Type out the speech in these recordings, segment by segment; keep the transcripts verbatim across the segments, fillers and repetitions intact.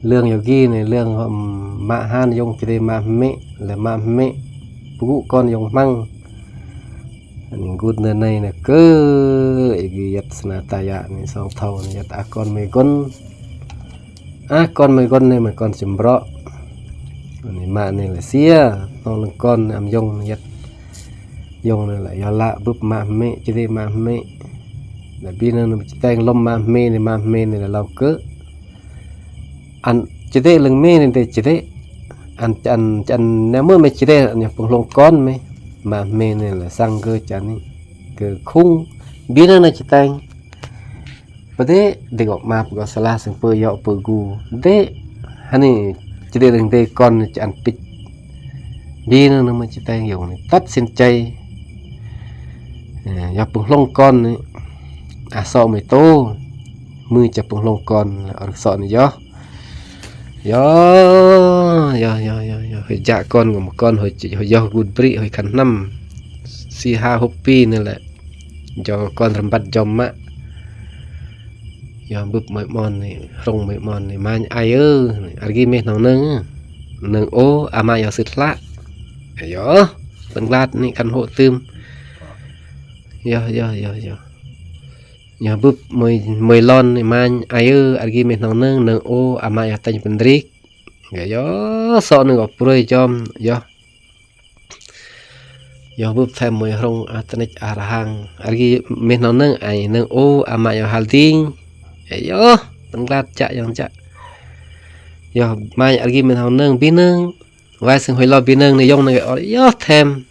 Lương yong gi ne, lương, hm, ma han yong kide ma hme, le ma hme. Pugu kon yong hmang. Ani ngut ne nai ne ke, igi yat sena taya ni song thau ni yat a kon me gon. A kon me gon ne me kon chimbro. Ani ma ne le sia, nong leng kon ne am yong ne yat. Yong ne la, ya la bup ma hme, chide ma hme. La bi ne ne chiteng lom ma hme ne, ma hme ne la lau ke. An chide leng me ne de chide. An, an, an ne me me chide, an ya penglong kon me. Ma hme ne la sang ke chani. Ke khung. Bi ne ne chiteng. Pede, de gok map gok salah seng pe yok pe gu. De, hani, chide leng de kon chi an pit. Bi ne ne me chiteng yong ne. Tat sin chai. Eh, ya penglong kon ne. A so me to. Mui cha penglong kon, or so ne yo. Yo, yo, yo, yo, yo. Hoi ja kon, ngom kon, hoi, hoi yo gut bri, hoi kan nam. Si ha hupi ne le. Jo kon rembat jom ma. Yo bup moi mon ni, rong moi mon ni, man ayo. Argi me nong neng. Neng o, ama yo sit la. Yo, tenglat ni kan ho tum. Yo, yo, yo, yo. Yo bup moi, moi lon ni, man ayo, argi me nong neng, neng o, ama yo tany pendrik. Yo, yo, so neng o proi jom, yo. Yo bup them moi rong a tenek a rahang. Argi me nong neng ai neng o ama yo halding. Yo, tenglat chak yong chak. Yo, mai argi me nong neng bineng. Wai seng hoi lo bineng ni yong neng or. Yo them.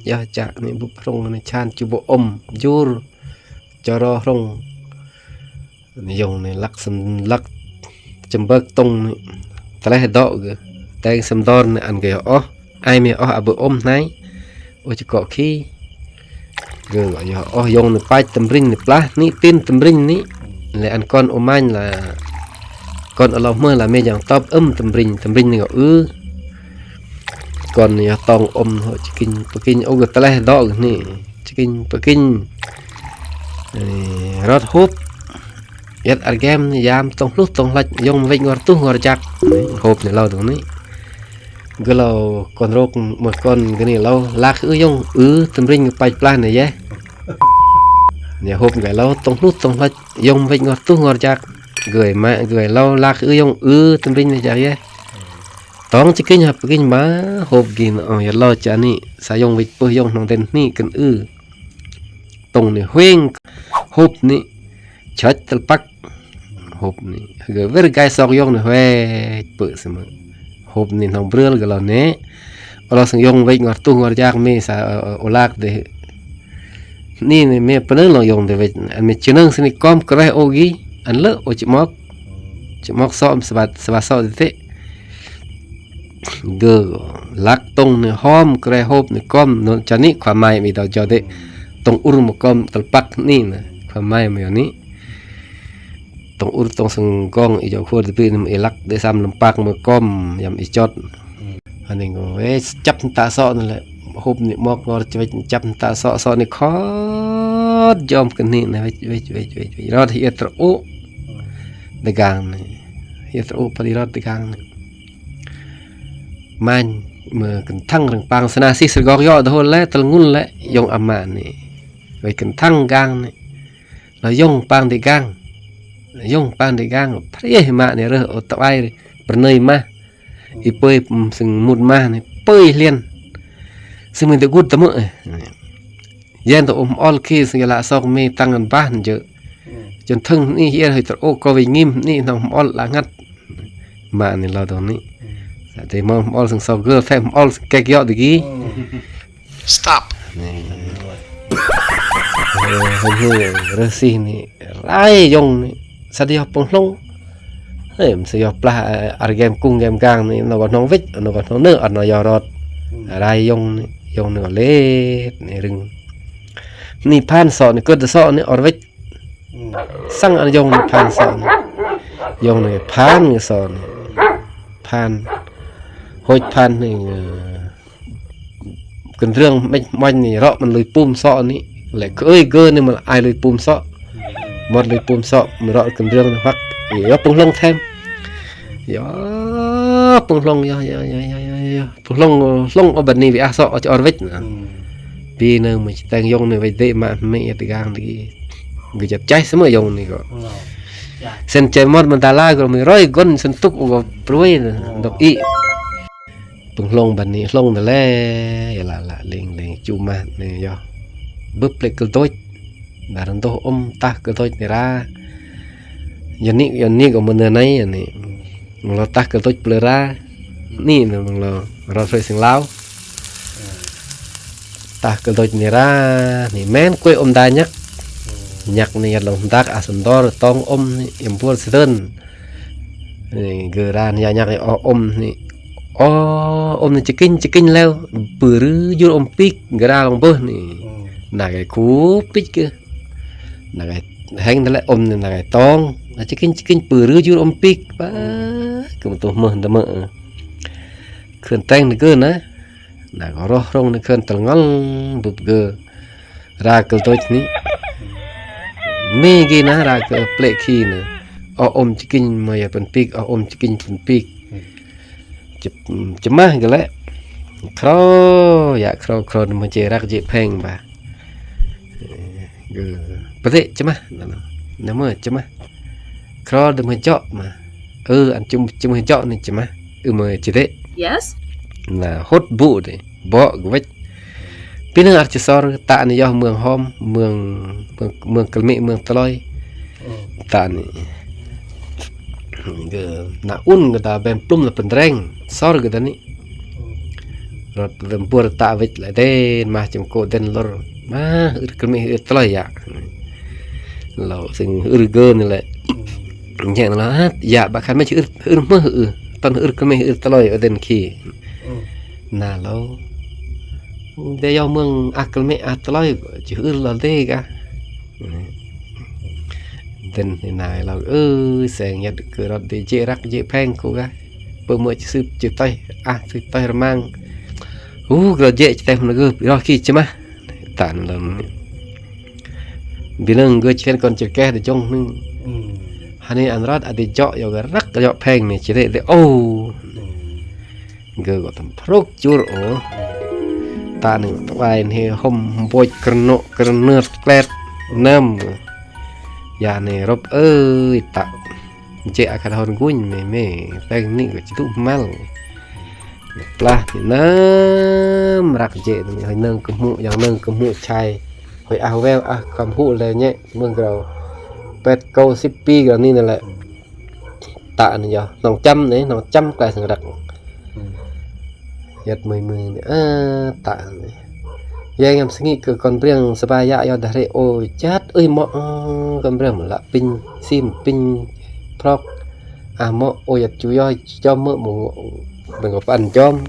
Yo chak ni bup rong ni chan chu bo om. Jur. Choro rong. Ni yong ni lak sem, lak chembek tong ni. Teleh do ge. Teng sem dor ni an ge oh. Ai mi oh abu om nai. Oh chi ko khi. Ge yo oh yong ni pach tembring ni plah ni tin tembring ni. Le an kon umany la. Kon alo me la me jang top em tembring, tembring ni go ư. Kon yo tong om ho chikin pekin oh ge teleh do ge ni. Chikin pekin. Eh, rot hup. Yat argem ni yam tong hluh tong hlach yong wech ngor tuh ngor jak. Ni, hop ni lau dung ni. Gelo kon rok mo kon geni lau lak ư yong ư tembring pach plah ni ye. Ni hop gai lau tong hluh tong hlach yong wech ngor tuh ngor jak. Gei ma gei lau lak ư yong ư tembring ni jak ye. Tong chikin ha pekin ma hop gin ong ya lau chani sa yong wech puh yong nong den ni ken ư. Tong ni hueng hop ni chach telpak. Hop ni. Hage wer gai sok yong ni huej pe sema. Hop ni nong brel gelo ne. Olo seng yong wech ngor tuh ngor jak me sa, eh, olak de. Ni ni me peneng long yong de wech. An me chineng sini kom kereh ogi. An le o chimok. Chimok so sebat, sebat so de te. Ge lak tong ni hom kre hop ni kom no chani khua mai mi dau jode. Tong ur mo kom telpak ni na khua mai mi ni. Tong ur tong senggong i jau khur debi nem ilak de sam lempak mo kom yam i chot. Ani ngo eh chap ta so ni le hop ni mok ngor chwet chap ta so so ni khot jom ke ni na wech wech wech wech wech rot hi tro u. Degang ni. Hi tro u pali rot degang ni. Man, me kenthang reng pang sena si sergok yo dahol le, telngun le, yong ama ni. Wei kenthang gang ni. La yong pang di gang. Yong pang di gang. Parieh ma ni reh o tawai ri. Pernei mah. I pei, mm, seng mut mah ni. Pei lien. Seng mi de gut temu eh. Yen to um ol ki seng la sok mi tangan bah nje. Chen theng ni hier hoi ter o ko wei ngim ni nong um ol la ngat. Ma ni lao dong ni. Sa te mo um ol seng sok gel fe um ol seng kek yo degi. Stop. Ni. Hoi hoi resi ni. Rai yong ni. Sa di yo penglong. Em, sa yo plah, eh, ar gem kung gem gang ni, no go nong wit, no go nong ne, ar no yo rot. Rai yong ni, yong ni go let, ni ring. Ni phan so ni, kud so ni, or wit. Sang an yong ni phan so ni. Yong ni phan ni so ni. Phan. Hoi phan ni, eh, Kendreng mej moj ni ro men lui pum so ni. Le kei ge ni men ai lui pum so. Mot lui pum so men ro kendreng ni hak. Yo penglong them. Yo, pung hlong, yo, yo, yo, yo, yo, yo. Pung hlong, hlong o bani wi aso o ci or wet na. Hmm. Pi na mu ci teng yong ni wet de ma me ya tegang di. Gejap cai semua yong ni ko. Oh. Ya. Sen cemor mendala ko mi roi gon sentuk ugo prui na. Oh. Dok i. Pung hlong bani hlong de le, ya la la ling ling cuma ni yo. Bep le keldoj. Dar ndoh om tah keldoj ni ra. Yo ni, yo ni ko mena nai ya ni. Menglo tah keldoj pele ra. Ni na menglo ro soi sing lau. Tah keldoj ni ra, ni men kue om danyak. Nyak ni ya long dak asendor tong om ni imbur seden. Ni geran ya nyak ni o om ni. O om ni cekin cekin leo. Bere jur om pik gera long beh ni. Hmm. Na kai kupik ke. Na kai heng dale om ni na kai tong. Na cekin cekin bere jur om pik. Ba, hmm, kem tuh meh deme. Kenteng ni ke na. Na ko roh rong ni khen telngal bup ge. Ra keldoj ni. Me gi na ra ke plek khi na. O om cikin ma ya pen pik, o om cikin pen pik. Cep-, cemah ge le. Kro, ya kro, kro ni ma je rak je pheng ba. Ge, pede cemah, na no. Nama cemah. Kro de ma jok ma. Ơ, an cem-, cemah jok ni cemah. Ơ ma cede. Yes. Na hot bu de. Bo ge wet. Pi nang ar ci sor, ta ni yoh mương hom, mương, mương, mương kelmi, mương teloi. Hmm. Ta ni. Ge, na un ge da bem plum la pendreng. Sor ge da ni. Rot lembur ta wet la den, mah cem ko den lor. Mah, ur kelmi ur teloi ya. Lo sing ur ge ni le. Nje na la, ya, ba kan meh ur, ur meh ur. Ton ur kelmi ur teloi o den khi. Na lo. De yo mương a kelmi a teloi, ci ur lo de ga. Den ni nai lau, ơ, seng yat ke rot de je rak je pheng ku ga. Pe mo ci sup ci toi, ah, ci toi remang. Uh, gro je ci tem na gu, ro ki ci mah. Tan lam. Binang gu ci ken kon ci keh de jong nung. Hmm. Hani an rot ade jok yo ga rak jok pheng ni ci de de, oh. Hmm. Ge go tem pruk cur o. Ta ni tuai ni hom boj kernuk kernut klet. Nem. Ya ni rop ơi ta. Je akan hon guny me me. Peng ni go ci tu mal. Plah ni nem rak je ni hoi nang kemu yang nang kemu chai. Hoi ah weo ah kam hu le nye. Mương grau. Pet kau sip pi grau ni na le. Ta ni yo, nong cham ni, nong cham klai sang rak. Hmm. Yat mui mui ni, ah, ta ni. Yang ngam sengi ke kon briang seba ya yo dah re, oh, jat, ui, mo, ah, kon briang mo la pin, sim, pin, prok. Ah, mo, oh, yat chu yo, chu jom mo, mo, mo, mo, pan jom.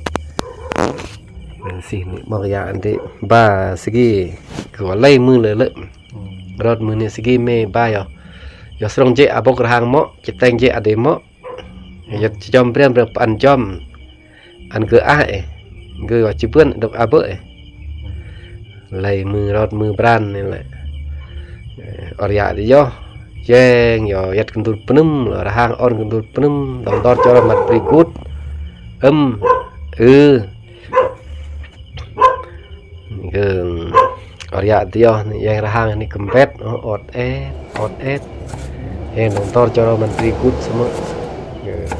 Sih ni, mo ya andi, ba, segi, ko lai mu le le. Hmm. Rot muni sigi me ba yo. Yo srong je abok rahang mo, citeng je ade mo. Yo cijom brian brian pan jom. An ge ah eh. Ge yo cibuen dok abe eh. Lai mu rot mu bran ni le. Eh, or ya di yo. Jeng yo yat kendur penem, rahang or kendur penem, dong dor coro mat prigut. Em, eh. Geng, or ya di yo ni, yang rahang ni kembet, oh, ot et, ot et. Yang dong tor coro menteri kut semua. Geng.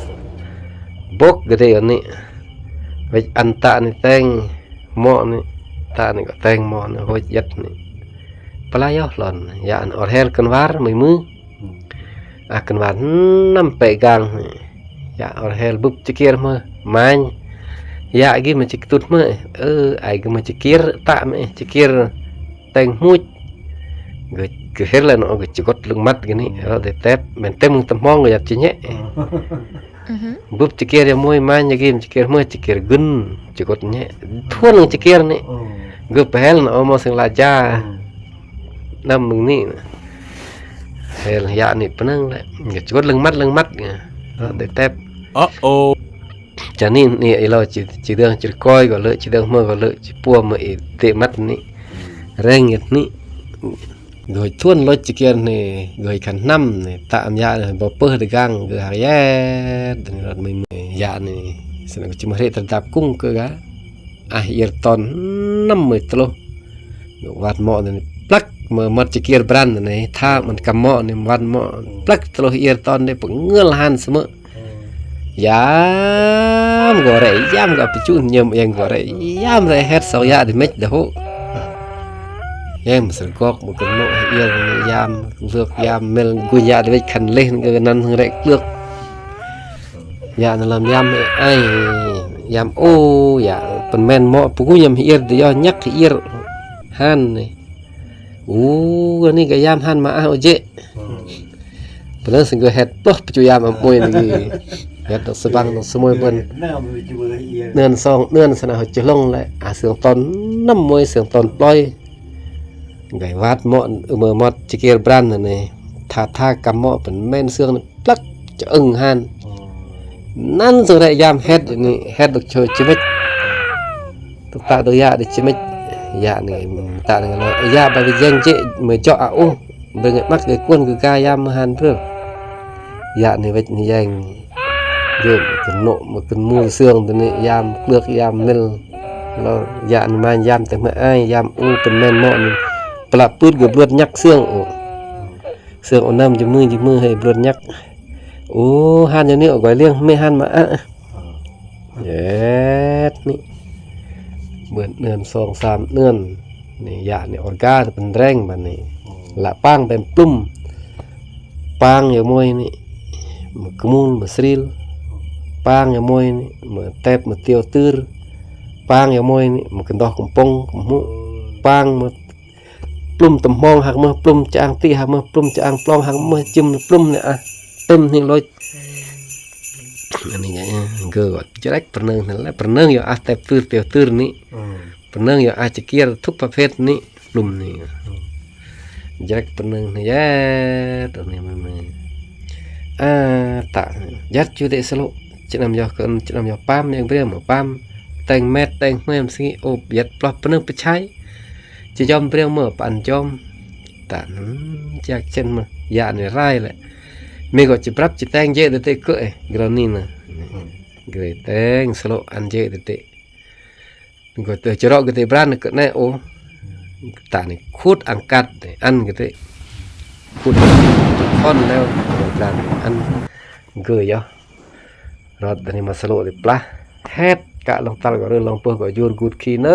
Bok gede yo ni. Wech anta ni teng mo ni, ta ni ko teng mo ni, hoj yat ni. Pelayo lon, ya an or hel kenwar, mui mu. Hmm. Ah, kenwar nam pegang. Ya, or hel bup cikir mah, main. Ya, gi ma ciktut mah, eh, ai gi ma cikir, ta mah, eh, cikir teng muj. Ge, ge hel no, ge cikot lung mat gini, hmm, ro de tep, mentem temong ya cinye. Mhm. Bup cikir ya mui main ya gi ma cikir mah, cikir gun, cikot nye. Tuan cikir ni. Hmm. Ge pehel no, omo sing laja. Hmm. Nam mengni. Hel ya ni penang le. Nggih, cukup lengmat, lengmat, nggih. Hmm. Tetep. Uh-oh. Jani ni ilo ci, cidang cirkoi ko le, cidang mo ko le, cipua mo i te mat ni. Hmm. Reng yet ni. Goi thuan loj chakiar ni, goi khan nam ni, ta am ya' ni, bapơh degang, goi hariet, dan rat mui mui ya' ni, sena goi chimari terdap kung ke ga, ah, ier ton, nam mui tlo. Goi wat mo ni, plak, ma mat chakiar bran ni, tha man kam mo ni, wat mo, plak tlo ier ton ni, pengel han seme. Yam gore, yam ga pichun nyem yang gore. Yam re het sau ya' di mej dahu. Yam sergok mungkin no ier yam luk yam mel gu ya' di mej kan leh nge nan re luk. Ya' na lam yam ai yam o ya' pen men mo pugu yam ier di yo nyak ier han ni. U, ani ga yam han ma ah oje. Pernah sing goi het ploh pecu yam am mui lagi. Het dok sebang dok semoi pun. Nan song nan sana ho chelong le. Ah, seng ton nam mui seng ton ploi. Gai wat mo, mo mot chikir bran ni. Tha tha kam mo pen men seng ni plak cheng han. Nan seng re yam het ni, het dok cho chimit. Tuk ta do ya' di chimit. Ya' ni, ta ni ngalo. Ya' ba bi jeng je, me jo a u. Bring mak de kun ke ga yam han bro. Ya' ni wet ni jeng. Je, me keno, me kenu seng de ni yam klek yam mil. Lo, ya' ni man yam te me ai, yam u pen men mo ni. Pela put ge bluat nyak seng u. Seng u nam jeme jeme hai bluat nyak. U, han jani u goi liang me han ma a. Jet ni. Buen ngen song sam ngen. Ni ya' ni orga ni pendreng ba ni. La pang bem plum. Pang ya moi ni. Me kemul, me sril. Pang ya moi ni. Me tep, me tio tir. Pang ya moi ni. Me kendoh kempong, kemhu. Pang me plum temhong hak meh, plum chang ti hak meh, plum chang plong hak meh, chim plum ni ah. Tem ni loj. Ani ga ya, ga wat. Jerek perneng ni la, perneng yo ah tep tur, tep tur ni. Perneng yo ah chikir thuk papet ni, plum ni. Jerek perneng ni ya, tu ni meme. Ah, ta. Jar chu de selo. Chinam yo ken, chinam yo pam, yang bria mo pam. Teng met, teng huem singi, op, yat ploh perneng pechai. Chi jom breng mo pan jom. Ta, hmm, jak chen mo. Ya' ni rai le. Mi go chi prap chi teng je de te ke eh, granina. Gre teng selo an je de te. Go te chero ge te bran ke ne o. Ta ni khut angkat de an ge te. Khut kon leo bran an ge yo. Rot dani ma selo di plah. Het ka long tal go re long poh go jur gut ki ne.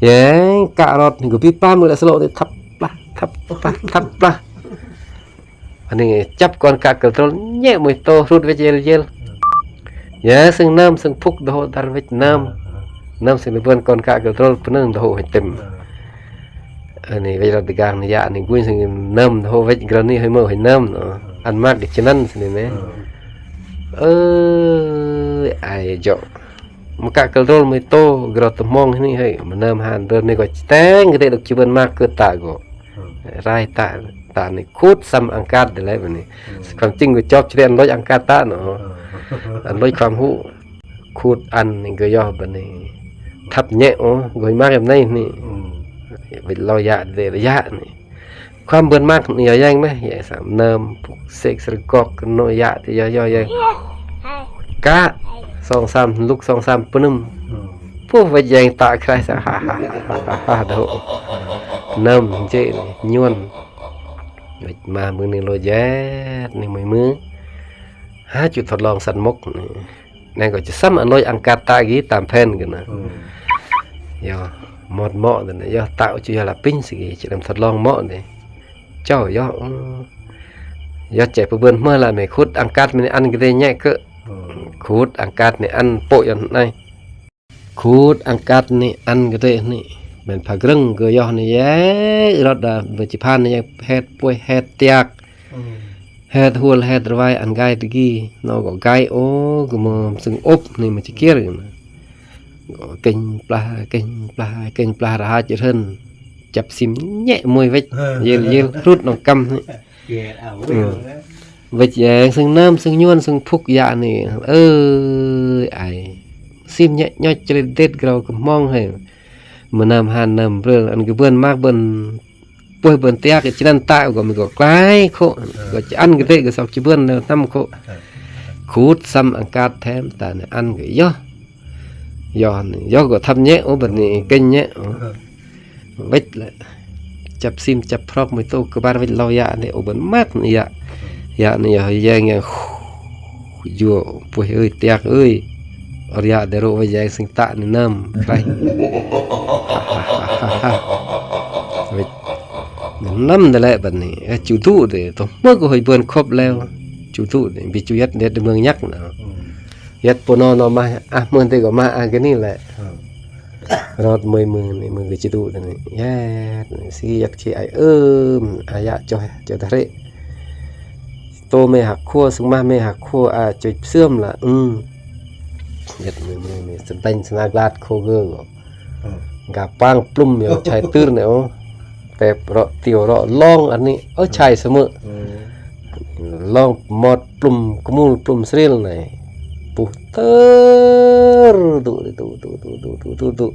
Yeng ka rot ni go bi pam go da selo di thap plah, thap plah, thap plah. Ani chap kon ka kel trol nye mui to rut wet yel yel. Ya seng nam seng phuk doho dar wet nam. Nam seng di buan kon ka kel trol peneng doho hetem. Ani wet rat degang ni ya ani guin sing nam ho wet grani hoi mo hoi nam no. An mak chinan sini ne. Eh, ai jo. Maka kel rol mo ito gro temong ni hoi. Menam han ber ni go chiteng gede dok chiban mak ke ta go. Rai ta, ta ni khut sam angkat de le ni. Sekam ching go chop chiri an loj angkat ta no. An loj kam hu. Khut an ni go yoh ba ni. Thap nye o, go mak em nai ni. Wit lo ya de ya ni. Kham buen mak ni ya yang meh, ya sam nam, puk sek sergok no ya ti ya ya yang. Ka, song sam luk song sam penum. Puh wit yang ta krai sa ha ha ha ha ha do. Nam je ni nyuan. Wit ma muni lo jet ni mui mui. Ha chu thot long san mok ni. Neng ko chi sam an loj angkat ta gi tam phen gena. Yo, mot mo de ne. Yo, ta u chu yo la pin sigi, chi nam thot long mo de. Chau yo. Yo che pu buen mo la me khut angkat me ni an gede nye ke. Khut angkat ni an po yo nai. Khut angkat ni an gede ni. Men pha greng ge yo ni ye. Rot da be chi phan ni ye het poi het tiak. Het huol het rwai an gai degi no go gai o gumom seng op ni ma chikir gimana. Go keng plah keng plah keng plah raha chirhen. Chap sim nye mui wet yel yel rut nong kam ni. Wet yang seng nam seng nyuan seng phuk ya ni. Ơ ai. Sim nye nyoch chele det grau kemong he. Menam han nam brel an gebuan mak ben Puh bơ̆n tiak, chi năn ta gŏ mi gŏ klai kho. Gŏ chi ăn gơdek gŏ sŏk chi bơ̆n nơh năm kho. Khut sam angkat them ta ne ăn gŏ yoh. Yoh ne, yoh gŏ thăm nhe, ô, bơ̆n ne keng nhe, ô. Wet lĕ. Chap sim, chap phrok, mui tô kơ bar wet lau yă ne, ô, bơ̆n măt ne yă. Yă ne yoh, yeng yeng. Jua, puh ơi, tiak ơi. Ôr yă dêh rŏ wet yeng sing ta ne năm. Klai. Wet. Năm dêh lĕ bơ̆n ne. Ơ, chu dŭ dêh. Tŏ mơ̆ gŏ hơi bơ̆n khŏp leo. Chu dŭ dêh. Bi chu yat dêh dêh mơ̆ng nhăk na. Yat pô no no mah, ah, mơ̆n dêh gŏ mah, ah, gini lĕ. Rot mui mui ni, mui gơ chi dŭ dêh ni. Yat, si yat khi ai ơm, ai yă choh, choh dăh rĕ. Tô me hak khua, sung mah me hak khua, a, choh pơsơm la, ưm. Yat mui mui ni, sơdanh sơnag lat khua gơ gŏ. Gah pang plum yong chai tơr ne, ô. Pep rŏ tiu rŏ long ani, ô, chai sơmơ̆. Long mot plum kmul plum sril ne. Puh tơr dŭ, dŭ, dŭ, dŭ, dŭ, dŭ, dŭ.